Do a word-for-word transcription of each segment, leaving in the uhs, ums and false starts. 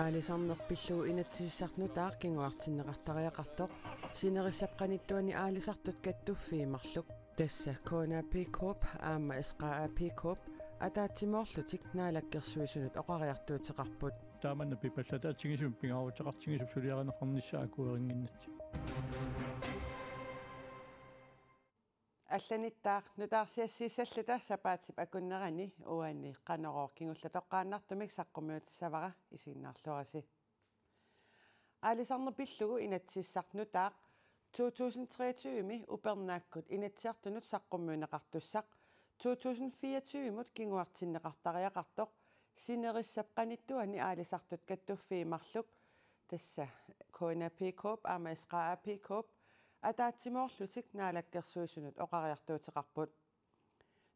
Aalisarneq pillugu inatsisissaq nutaaq kinguartinneqartariaqartoq sinerissap qanittuani aalisartut kattuffii marluk. Tassa K N A P K-p aamma S K A P K-p ataatsimoorlutik Naalakkersuisunut oqariartuuteqarput. Taamanna pipallataa tingisumik pingaaruteqartigisoq suliarineqarnissaa akuerinnginnatsigu. Allanittaaq nutaarsiassiissalluta sapaatip akunnerani uani Qanorooq kingulleq toqqaannartumik saqqummiutissavara, isiginnaarluarisi. Aalisarneq pillugu inatsisissaq nutaaq to tusind treogtyve-mi upernaakkut Inatsisartunut saqqummiunneqartussaq to tusind fireogtyve-mut kinguartinneqartariaqartoq sinerissap qanittuani aalisartut kattuffii marluk, tassa K N A P K-p aamma S K A P K-p ataatsimoorlutik Naalakkersuisunut oqariartuuteqarput.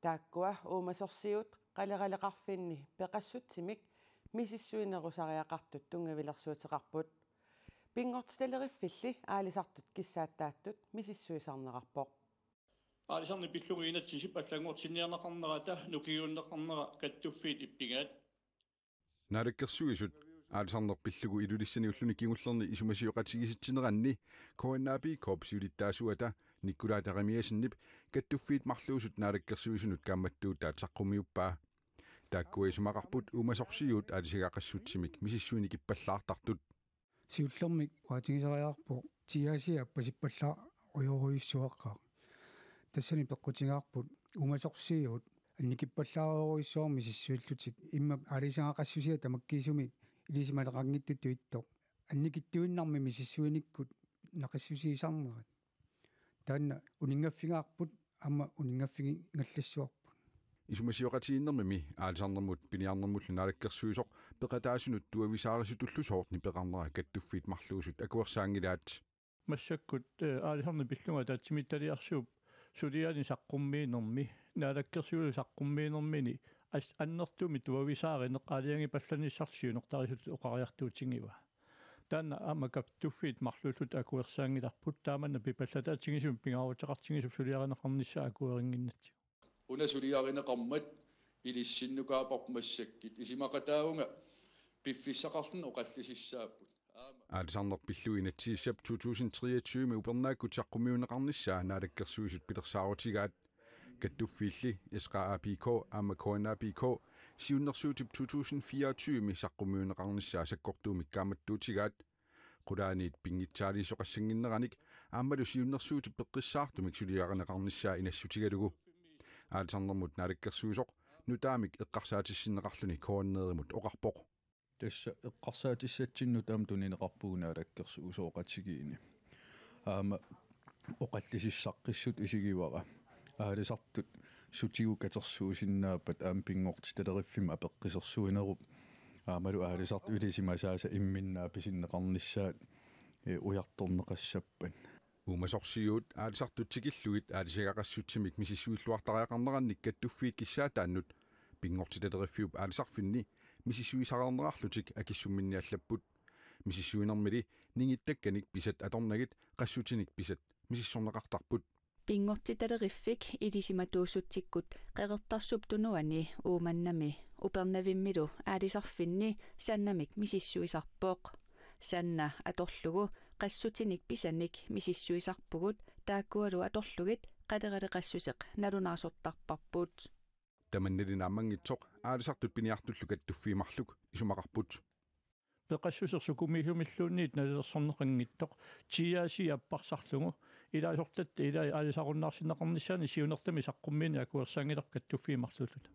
Taakkua uumasorsiuut qaleraleqarfinni peqassutsimik misissuinerusariaqartut tunngavilersuuteqarput. Pinngortitaleriffilli aalisartut kissaattaattut misissuisarnerarpoq. Aalisarneq pillugu inatsisip allanngortinniarneqarnerata nukigiunneqarnera kattuffiit ippigaat. Naalakkersuisut aalisarneq pillugu Ilulissani ulluni kingullerni isumasioqatigiissitsineranni K N A P K-p siulittaasuata Nikolaj Jeremiassenip kattuffiit marluusut Naalakkersuisunut kaammattuutaat saqqummiuppaa. Taakkua isumaqarput uumasorsiuut aalisagaqassutsimik misissuinikippallaartartut. Siullermik oqaatigisariaqarpoq T R C-p appasippallaarujorujussuaqqat. Tassani peqqutigaarput uumasorsiuut annikippallaarujorujussuarmik misissuillutik, immap aalisagaqassusia tamakkiisumik ilisimaleqanngitsutut ittoq annikitsuinnarmik misissuinikkut naqissusiisarnerat. Taanna uninngaffigaarput aamma uninngaffiginngallassuarput. Isumasioqatigiinnermimi aalisarnermut piniarnermullu Naalakkersuisoq peqataasunut tuavisaarisutullu soorlu peqarnera kattuffiit marluusut akuersaanngilaat. Massakkut, eh, aalisarneq pillugu ataatsimiititaliarsuup suliani saqqummiinermi, Naalakkersuisut saqqummiinermini as-, annertuumik tuavisaarineq aalajangipallanissarlu siunertarisutut oqariartuutigiva. Taanna aamma kattuffiit marluullutik akuersaanngilarput, taamanna pipallataa tingisumik pingaaruteqartigisoq suliarineqarnissaa akuerinnginnatsigu. Una suliarineqarmat ilissinnukaaparput massakkut. Isumaqataavunga piffissaqarluni oqallisissaapput. Aamma aalisarneq pillugu inatsisissap to tusind treogtyve-mi upernaakkut saqqummiunneqarnissaa Naalakkersuisut pilersaarutigaat. Kattuffiilli S K A P K aamma K N A P K siunnersuutip to tusind fireogtyve-mi saqqummiunneqarnissaa sakkortuumik kaammattuutigaat. Qulaaniit pinngitsaaliisoqassannginneranik aammalu siunnersuutip peqqissaartumik suliarineqarnissaa inassutigalugu. Aalisarnermut Naalakkersuisoq nutaamik eqqarsaatissinneqarluni K N R-imut oqarpoq. Tassa eqqarsaatissatsinnut aamma tunineqarpugut Naalakkersuisooqatigiinni. Aamma oqallisissaqqissutut isigivara. Aalisartut sutigut katersuusinnaappat aamma pinngortitaleriffimmi apeqqusersuinerup aammalu aalisartut ilisimasaasa imminnut pissinneqarnissaat, eh, ujartorneqassappat. Uumasorsiuut aalisartut tikillugit aalisagaqassutsimik misissuilluartariaqarnerannik kattuffiit kissaataannut pinngortitaleriffiup aalisarfinni misissuisareernerarlutik akissumminni allapput. Misissuinermili ningittakkanik pisat atornagit qassutinik pisat misissorneqartarput. Pinngortitaleriffik ilisimatuussutsikkut Qeqertarsuup Tunuani Uummannami Upernavimmilu aalisarfinni sannamik misissuisarpoq. Sanna atorlugu qassutinik pisanik misissuisarpugut, taakkualu atorlugit qaleraleqassuseq nalunaarsortarparput. Tamannali naammanngitsoq aalisartut piniartullu kattuffiit marluk isumaqarput. Peqassuseq sukumiisumilluunniit nalilersorneqanngitsoq T R C apparsarlugu ilaasortatta ilai aalisarunnaarsinneqarnissaanni siunertamik saqqummiineq akuersaanngilarput kattuffiit marluulluta.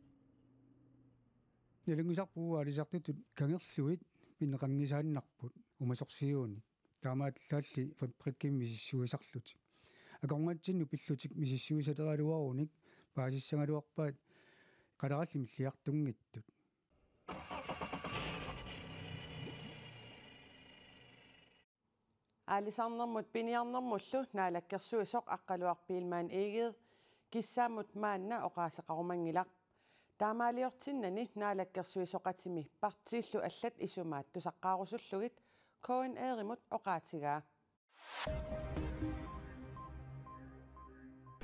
Nalunngisarput aalisartutut kangerlugit pineqanngisaannarput uumasorsiuunik. Taamaallaalli fabrikkimi misissuisarlutik. Akornatsinnut pillutik misissuisaleraluarunik paasissagaluarpaat qalerallit milliartunngitsut. Aalisarnermut piniarnermullu Naalakkersuisoq Aqqaluaq Biilmann Egede kissaammut maanna oqaaseqarumanngilaq. Taamaaliortinnani naalakkersuisooqatimi partiillu allat isumaat tusaqqaarusullugit K N R-imut oqaatigaa.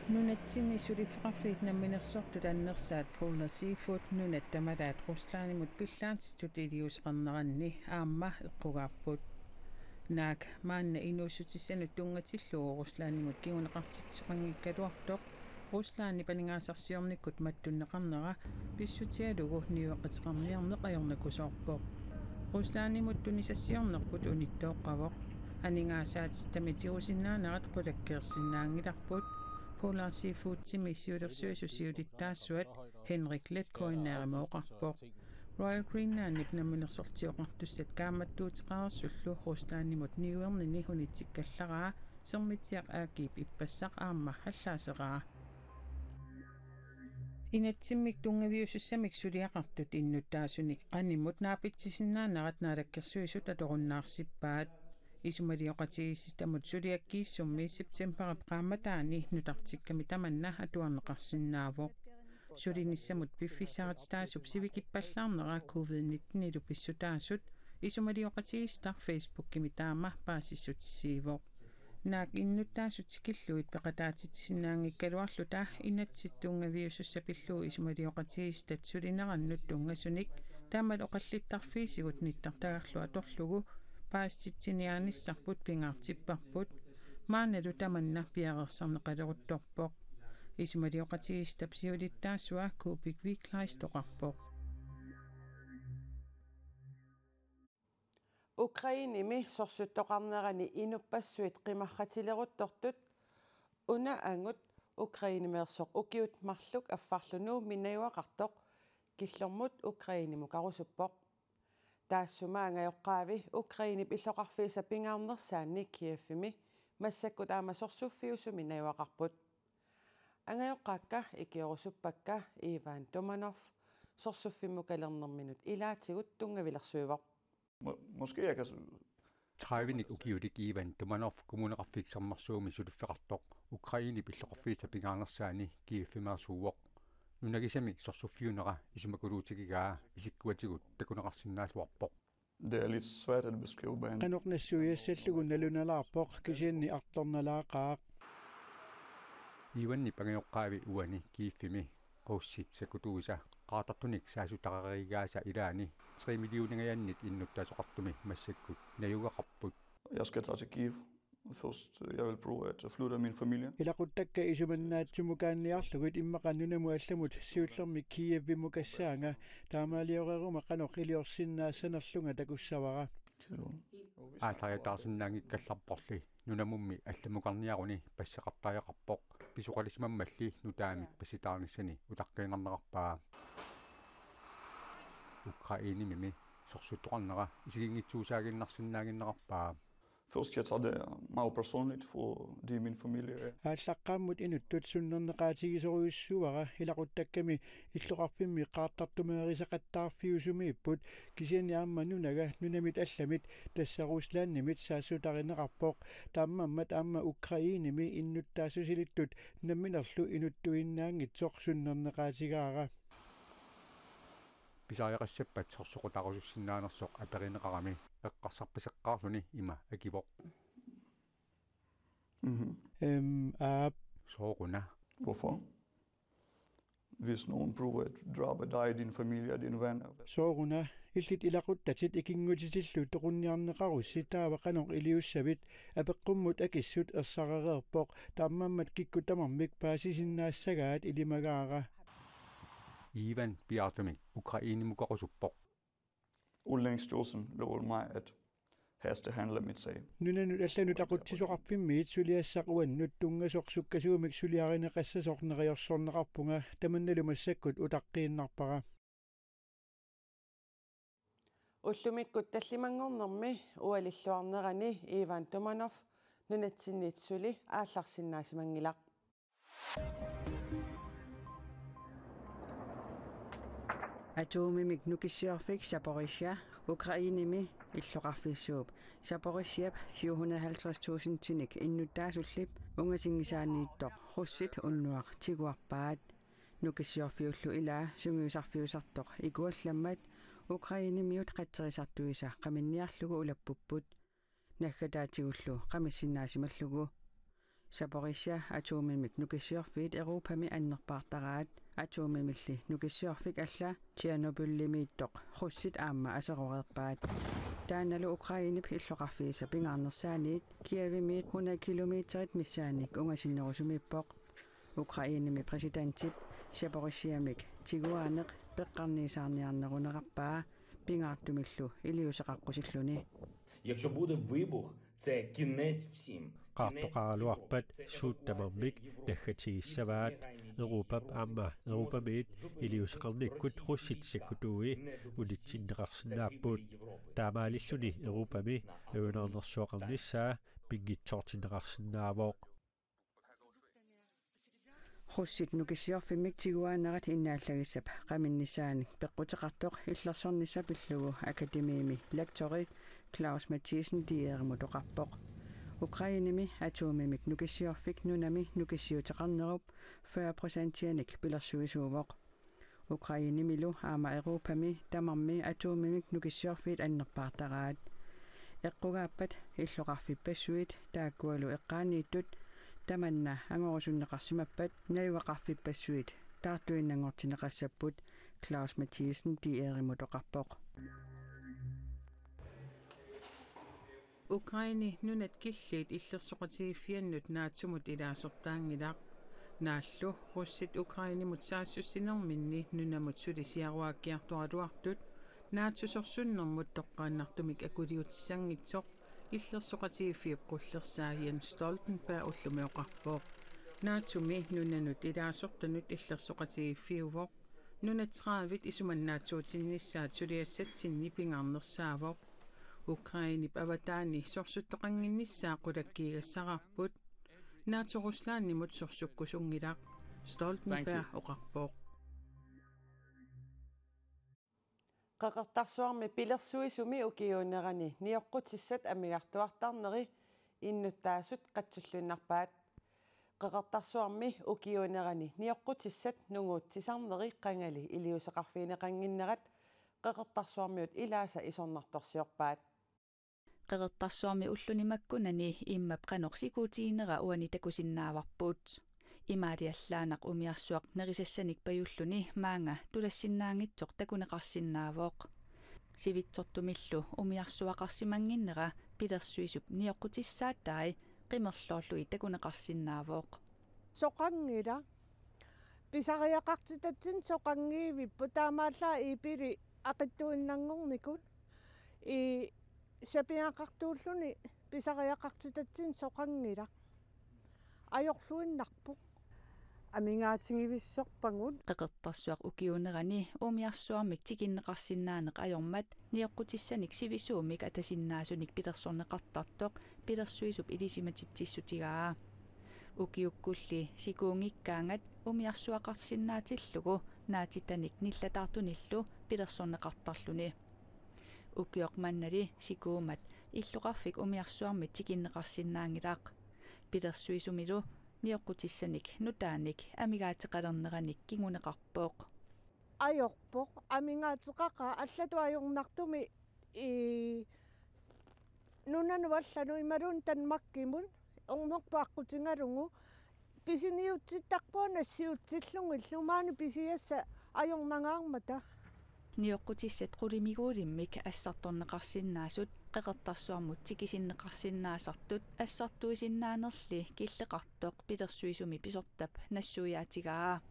Nunatsinni suliffeqarfiit namminersortut annersaat Polar Seafood nunat tamalaat Ruslandimut pillaatitut iliuuseqarneranni aamma eqqugaarput. Naak maanna inuussutissanut tunngatillugu Ruslandimut kinguneqartitsisoqanngikkaluartoq Ruslandip aningaasarsiornikkut mattunneqarnera pissutigalugu niueqateqarniarneq ajornakusoorpoq. Ruslandimut tunisassiornerput unittooqqavoq. Aningaasaatitta tigusinnaanerat qulakkeersinnaanngilarput, Polar Seafoodimi siulersuisut siulittaasuat Henrik Letkøinerimooqarpoq. Royal Greenlandip namminersortioqartussat kaammattuuteqarsullu Ruslandimut niuernini unitsikkallaraa Sermitsiaq A G-p ippassaq aamma allaaseraa. Inatsimmik tunngaviusussamik suliaqartut innuttaasunik qanimut naapitsisinnaanerat Naalakkersuisut atorunnaarsippaat. Isumalioqatigiissitaamut suliakkiissummi septemberip qaammataani nutartikkami tamanna atuarneqarsinnaavoq. Sulinissamut piffissarititaasup sivikippallaarnera covid nitten-ilu pissutaasut isumalioqatigiissitaq Facebookimi taama paasissutissiivoq. Naak innuttaasut tikillugit peqataatitsisinnaanngikkaluarluta inatsit tunngaviusussat pillugu isumalioqatigiissitat sulinerannut tunngasunik taamaalu oqallittarfiisigut nittartagarlu atorlugu paasititsiniaanissarput pingaartipparput. Maannalu tamanna piareersarneqaleruttorpoq. Isumalioqatigiissitap siulittaasua Kuupik Viklais toqarpoq. Ukrainemi sorsuttoqarnerani inuppassuit qimarratileruttortut una angut Ukrainemeersoq ukiut marluk affarlu Nuummi najugaqartoq killormut Ukrainemukarusuppoq. Taassuma angajoqqaavi Ukrainep illoqarfiisa pingaarnersaanni Kievimi massakkut aamma sorsuffiusumi najugaqarput. Angajoqqaakka ikiorusuppakka Ivan Tumanov sorsuffimmukalernerminut ilaatigut tunngavilersuivoq. Må-, måske jeg kan s- Tredivenik ukiulik Ivan Tumanov Kommuneqarfik Sermersuumi suliffeqartoq Ukrainep illoqarfiisa pingaarnersaani Kievimeersuuvoq. Nunagisami sorsuffiunera isumakuluutigigaa isikkuatigut takuneqarsinnaalluarpoq. Det er lidt svært at beskrive, men qanoq nassuiassallugu nalunalaarpoq kisianni artornalaaqaaq. Ivanip angajoqqaavi uani Kievimi russit sakkutuisa qaartartunik saassuteqareerigaasa ilaani tre millioningajannik innuttaasoqartumi massakkut najugaqarput. Jeg skal tage til Kiev først. Jeg vil prøve at flytte min familie. Ilaquttakka isumannaatsumukaanniarlugit immaqa nunamut allamut siullermik Kievimukassaanga, taamaalioreeruma qanoq iliorsinnaassanerlunga takussavara. Aallariataarsinnaanngikkallarporli nunamummi allamukarniaruni passeqartariaqarpoq pisoqalisimammalli nutaamik passitaarnissani utaqqiinnarnerarpaa. Ukrainemimi sorsuttoqarnera isiginngitsuusaaginnarsinnaaginnarpaa. Først, jeg tager det meget personligt, for det er min familie. Aallaqqaammut inuttut sunnerneqaatigisorujussuuara ilaquttakkami illoqarfimmi qaartartumeerisaqattaarfiusumiipput, kisianni aamma nunaga nunamit allamit, tassa Ruslandimit, saassutarineqarpoq. Taamaammat aamma Ukrainemi innuttaassusilittut namminerlu inuttuinnaanngitsoq sunnerneqaatigaara. Pisariaqassappat sorsoqutaarusussinnaanersoq aperineqarami eqqarsarpaseqqaarluni ima akivoq. Mhm. Øhm, aap. Sooruna? Hvorfor? Hvis nogen prøver at dræbe dig, din familie og dine venner. Sooruna, illit ilaquttatit ikinngutitillu toqunniarneqarussi, taava qanoq iliussavit? Apeqqummut akissut ersarereerpoq, taamaammat kikkut tamarmik paasisinnaassagaat, ilimagaara. Ivan piaartumik Ukrainemukarusuppoq. Udlændingestyrelsen lovede mig at hastebehandle mit sag. Nunanut allanut aqutsisoqarfimmiit suliassaq uannut tunngasoq sukkasuumik suliarineqassasoq neriorsorneqarpunga, tamannalu massakkut utaqqiinnarpara. Ullumikkut tallimanngornermi ualilluarnerani Ivan Tumanov nunatsinniit suli aallarsinnaasimanngilaq. Atomimik nukissiorfik Zaporizhzhia Ukrainemi illoqarfiup Zaporizhzhiap syv hundrede halvtreds tusindinik innuttaasullip ungasinngisaaniittoq russit unnuaq tiguarpaat. Nukissiorfiullu ilaa sungiusarfiusartoq ikuallammat Ukrainemiut qatserisartuisa qaminniarlugu ulappupput. Naggataatigullu qamississinnaasimallugu. Zaporizhzhia atomimik nukissiorfiit Europami annerpaartaraat. Atomimilli nukissiorfik alla Tjernobylimiittoq russit aamma aseroreerpaat. Taannalu Ukrainep illoqarfiisa pingaarnersaaniit Kievimiit hundrede kilometerit missaannik ungasinnerusumiippoq. Ukrainemi præsidentip Zaporizhzhiamik tiguaaneq peqqarniisaarniarnerunerarpaa pingaartumillu iliuuseqaqqusilluni. Якщо буде вибух, це кінець всім. Qaartoqaraluarpat suut tamarmik naggatigissavaat. Europap aamma Europamiit iliuuseqarnikkut russit sakkutuui unitsinneqarsinnaapput. Taamaalilluni Europami ajunaarnersuaqarnissaa pinngitsoortinneqarsinnaavoq. Russit nukissiorfimmik tiguaanerat innaallagissap qaminnisaanik peqquteqartoq illersornissaq pillugu akademiimi lektori Klaus Mathiesen D R-imut oqarpoq. Ukrainemi atomimik nukissiorfik nunami nukissiuteqarnerup fyrre procentianik pilersuisuuvoq. Ukrainemilu aamma Europami tamarmi atomimik nukissiorfiit annerpaartaraat. Eqqugaappat illoqarfippassuit taakkualu eqqaaniittut tamanna angorusunneqarsimappat najugaqarfippassuit taartuinnanngortinneqassapput, Klaus Mathiesen D R-imut oqarpoq. Ukrainep nunat killiit illersoqatigiiffiannut NATO-mut ilaasortaanngilaq. Naallu russit Ukrainemut saassussinerminni nunamut sulisiaruaakkiartoraluartut NATO-sorsunnermut toqqaannartumik akuliutissanngitsoq illersoqatigiiffiup qullersaa Jens Stoltenberg ullumi oqarpoq. NATO-mi nunanut ilaasortanut illersoqatigiiffiuvoq. Nunat tredive isumannaatsuutinnissaat suliassatsinni pingaarnersaavoq. Ukrainep avataani sorsuttoqannginnissaa qulakkiigassaraarput. NATO Ruslandimut sorsukkusunngilaq, Stoltenberg oqarpoq. Qeqertarsuarmi pilersuisumi ukiuunerani nioqqutissat amigartuartarneri innuttaasut qatsulluinnarpaat. Qeqertarsuarmi ukiuunerani nioqqutissat nunguutsisarneri qangali iliuuseqarfigineqannginnerat Qeqertarsuarmiut ilaasa isornartorsiorpaat. Qeqertarsuarmi ulluni makkunani immap qanoq sikuutiginera uani takusinnaavarput. Imaaliallaannaq umiarsuaq nerisassanik pajulluni maanga tulassinnaanngitsoq takuneqarsinnaavoq. Sivitsortumillu umiarsuaqarsimannginnera pilersuisup nioqqutissaattai qimerloorlugit takuneqarsinnaavoq. Soqanngilaq. Pisariaqartitatsinni soqanngivipput, taamaallaat iipili aqitsuinnanngornikut. Ii, sapigaqartuulluni pisariaqartitatsinni soqanngilaq. Ajorluinnarpoq. Amigaatigivissorpagut. Qeqertarsuaq ukiuunerani umiarsuarmik tikinneqarsinnaaneq ajormat nioqqutissanik sivisuumik atasinnaasunik pilersorneqartartoq pilersuisup ilisimatitsissutigaa. Ukiukkulli sikuunngikkaangat umiarsuaqarsinnaatillugu naatitanik nillataartunillu pilersorneqartarluni. Ukioq mannali sikuummat illoqarfik umiarsuarmit tikinneqarsinnaanngilaq. Pilersuisumilu nioqqutissanik nutaanik amigaateqalerneranik kinguneqarpoq. Ajorpoq, amigaateqaqaaq, allatut ajornartumik ii nunanut allanut imaluunniit Danmarkimut ernerput aqqutigalugu pisiniutsittarpunga nassiutsillugillu, maani pisiassat ajornangaarmata. Nioqqutissat qulimiguulimmik assartorneqarsinnaasut Qeqertarsuarmut tikisinneqarsinnaasartut assartuisinnaanerli killeqartoq pilersuisumi pisortap nassuiaatigaa.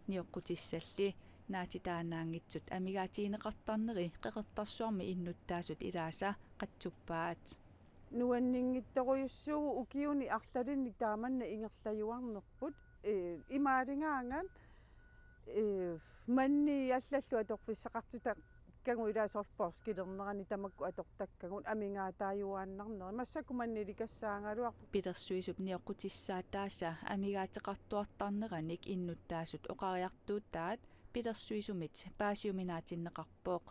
Nioqqutissalli naatitaannaanngitsut amigaatigineqartarneri Qeqertarsuarmi innuttaasut ilaasa qatsuppaat. Nuanninngitsorujussuuvoq, ukiuni arlalinni taamanna ingerlajuarnerput, ee, imaaligaangat, ee, manni allallu atorfissaqartitakkagut, ilaa soorlu poorskilernerani tamakku atortakkagut amigaataajuaannarneri, massakkut mannilikassaagaluarpoq. Pilersuisup nioqqutissaataasa amigaateqartuartarneranik innuttaasut oqariartuutaat pilersuisumit paasiuminaatinneqarpoq.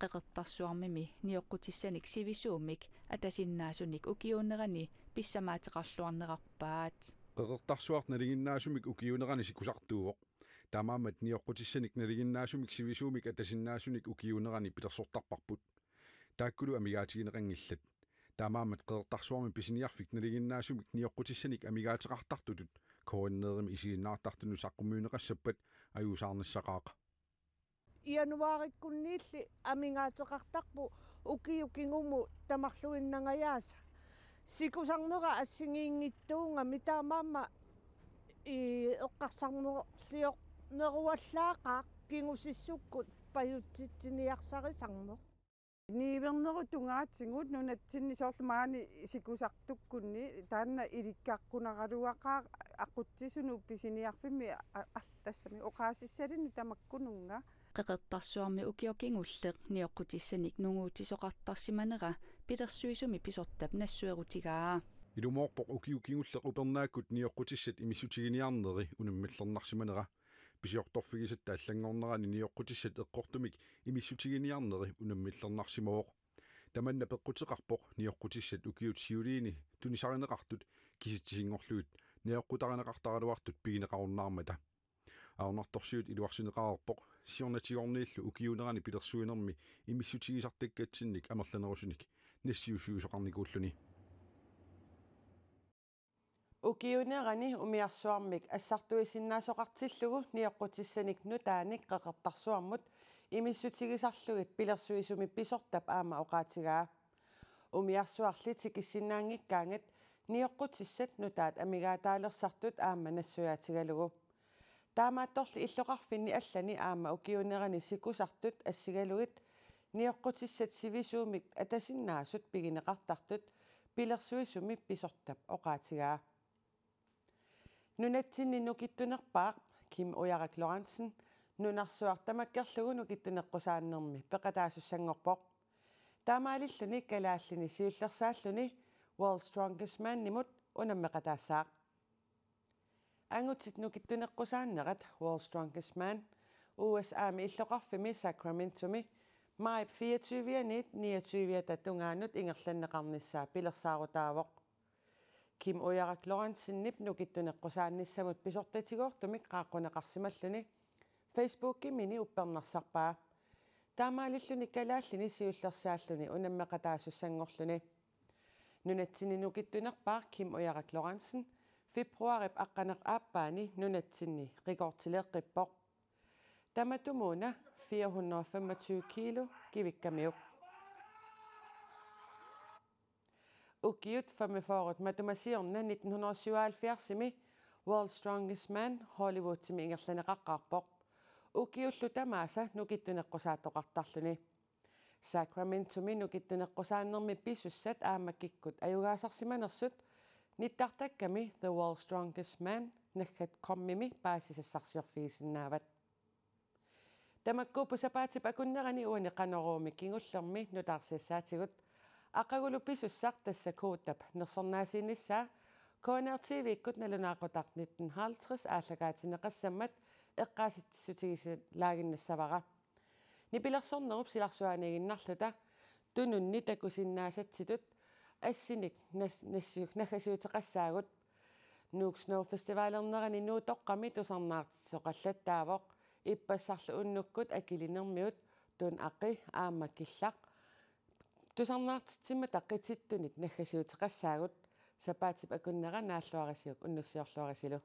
Qeqertarsuarmimi nioqqutissanik sivisuumik atasinnaasunik ukiuunerani pissamaateqarluarnerarpaat. Qeqertarsuaq nalinginnaasumik ukiuunerani sikusartuuvoq. Taamaammat nioqqutissanik nalinginnaasumik sivisuumik atasinnaasunik ukiuunerani pilersortarparput. Taakkulu amigaatigineqanngillat. Taamaammat Qeqertarsuarmi pisiniarfik nalinginnaasumik nioqqutissanik amigaateqartartutut K N R-imi isiginnaartartunut saqqummiunneqassappat ajuusaarnissaqaaq. Januaarikkunniilli amigaateqartarpoq ukiut kingumut tamarluinnangajaasa. Sikusarnera assigiinngitsuugami taamaammat i-, eqqarsarnerliorneruallaaqaaq kingusissukkut pajutsitsiniarsarisarneq. Niuernerup tungaatigut nunatsinni soorlu maani sikusartukkunni taanna ilikkaqqunnaraluaqaaq aqutsisunut pisiniarfimmi a-, a-, tassami oqaasissalinnut tamakkununnga. Qeqertarsuarmi ukioq kingulleq nioqqutissanik nunguutisoqartarsimanera pilersuisumi pisortap nassuerutigaa. Ilumoorpoq ukiup kingulleq upernaakkut nioqqutissat imissutiginiarneri unammillernarsimanera. Pisiortorfigisatta allanngornerani nioqqutissat eqqortumik imissutiginiarneri unammillernarsimavoq. Tamanna peqquteqarpoq nioqqutissat ukiut siuliini tunisarineqartut kisitsisinngorlugit nioqqutarineqartaraluartut pigineqarunnaarmata. Ajornartorsiut iluarsineqareerpoq siornatigorniillu ukiuunerani pilersuinermi imissutigisartakkatsinnik amerlanerusunik nassiussiusoqarnikuulluni. Ukiuunerani umiarsuarmik assartuisinnaasoqartillugu nioqqutissanik nutaanik Qeqertarsuarmut imissutigisarlugit pilersuisumi pisortap aamma oqaatigaa. Umiarsuarli tikissinnaanngikkaangat nioqqutissat nutaat amigaataalersartut aamma nassuiaatigalugu. Taamaattorli illoqarfinni allani aamma ukiuunerani sikusartut assigalugit nioqqutissat sivisuumik atasinnaasut pigineqartartut pilersuisumi pisortap oqaatigaa. Nunatsinni nukittunerpaaq Kim Ujarak Lorentzen nunarsuaq tamakkerlugu nukittuneqqusaannermi peqataasussanngorpoq. Taamaalilluni kalaallini siullersaalluni World's Strongest Manimut unammeqataassaaq. Angutit nukittuneqqusaannerat World's Strongest Man U S A-mi illoqarfimmi Sacramentomi maajip fireogtyve-aniit niogtyve-ata tungaanut ingerlanneqarnissaa pilersaarutaavoq. Kim Ujarak Lorentzenip nukittuneqqusaannissamut pisortatigoortumik qaaqquneqarsimalluni Facebookimini uppernarsarpaa. Taamaalilluni kalaallini siullersaalluni unammeqataasussanngorluni. Nunatsinni nukittunerpaaq Kim Ujarak Lorentzen februaarip aqqaneq-aappaani nunatsinni rekordtileeqqippoq. Tamatumuuna fire hundrede og femogtyve kilo kivikkamiuk. Ukiut femogfyrre matuma siorna nitten hundrede og syvoghalvfjerdsimi World's Strongest Man Hollywoodimi ingerlanneqaqqaarpoq. Ukiullu tamaasa nukittuneqqusaattoqartarluni. Sacramentomi nukittuneqqusaannermi pisussat aamma kikkut ajugaasarsimanersut nittartakkami The World's Strongest Man naggat com-imi paasisassarsiorfigisinnaavat. Tamakkuupput sapaatip akunnerani uani Qanoruumi kingullermi nutaarsiassaatigut. Aqagulu pisussaq tassa koodap nersornaasiinissaa K N R T V-kkut nalunaaqutaq nitten halvtreds aallakaatinneqassammat eqqaasitsissutigisilaaginnassavara. Nipilersornerup silarsuaniiginnarluta tununni takusinnaasatsitut assinik nas-, nassi-, naggasiuteqassaagut. Nuuk Snow Festivalernerani Nuutoqqami tusarnaartitsisoqallattaavoq, ippassarlu unnukkut Akilinermiut, Tun Aqi aamma Killaq. Tusarnaartitsimmata qitittunit naggasiuteqassaagut, sapaatip akunnera naalluarisiuk unnussiorluarisilu.